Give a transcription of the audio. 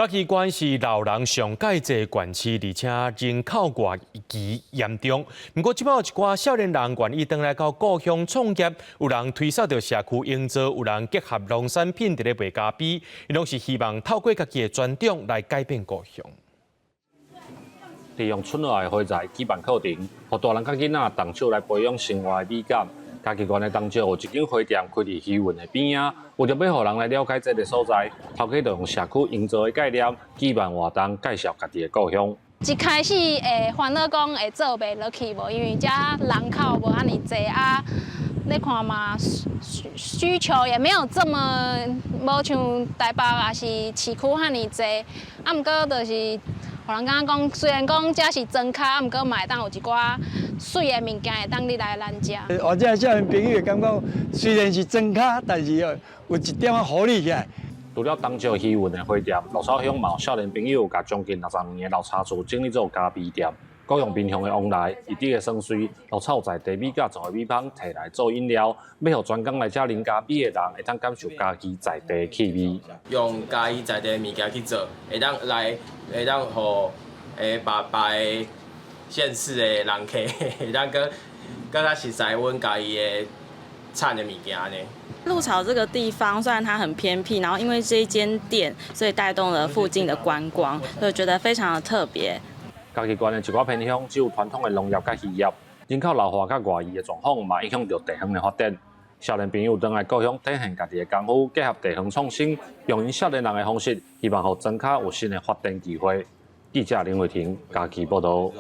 嘉義縣是老人上蓋濟縣市，而且人口外移嚴重。毋過，這擺有一寡少年人願意轉來到故鄉創業，有人推捒著社區營造，有人結合農產品佇咧賣咖啡，𪜶攏是希望透過家己的專長來改變故鄉。利用村內的花材舉辦課程，予大人佮囡仔動手來培養生活的美感。嘉義縣的東石有一間花店開佇魚塭的邊仔，為著欲予人來了解這个所在，頭家就用社區營造的概念舉辦活動，介紹家己的故鄉。一開始會煩惱講會做袂落去無，因為遮人口無按呢濟啊，你看嘛，需求也沒有這麼無像台北抑是市區遐爾濟，啊，毋過就是予人感覺講，雖然講遮是莊跤，啊，毋過嘛會當有一寡媠的物件會當入來咱遮。我這少年朋友會感覺，雖然是莊跤，但是有一點仔活力起來。除了東石魚塭的花店，鹿草鄉嘛有少年朋友共將近60年的老茶厝整理做咖啡店。改用民雄的旺來，伊佇个酸水鹿草在地米佮做的米香提來做飲料，欲予專工來遮啉咖啡的人會當感受嘉義在地的氣味。用嘉義在地的物件去做，會當來會當予別別个縣市的人客會當閣閣較熟似阮嘉義的產的物件呢。鹿草這個地方雖然它很偏僻，然後因為這一間店，所以帶動了附近的觀光，所以覺得非常的特別。嘉義縣的一寡偏鄉只有傳統的農業佮漁業，人口老化佮外移的狀況嘛影響著地方的發展。少年朋友轉來故鄉體現家己的功夫，結合地方創新，用𪜶少年人的方式，希望予莊跤有新的發展機會。記者林慧婷嘉義報導。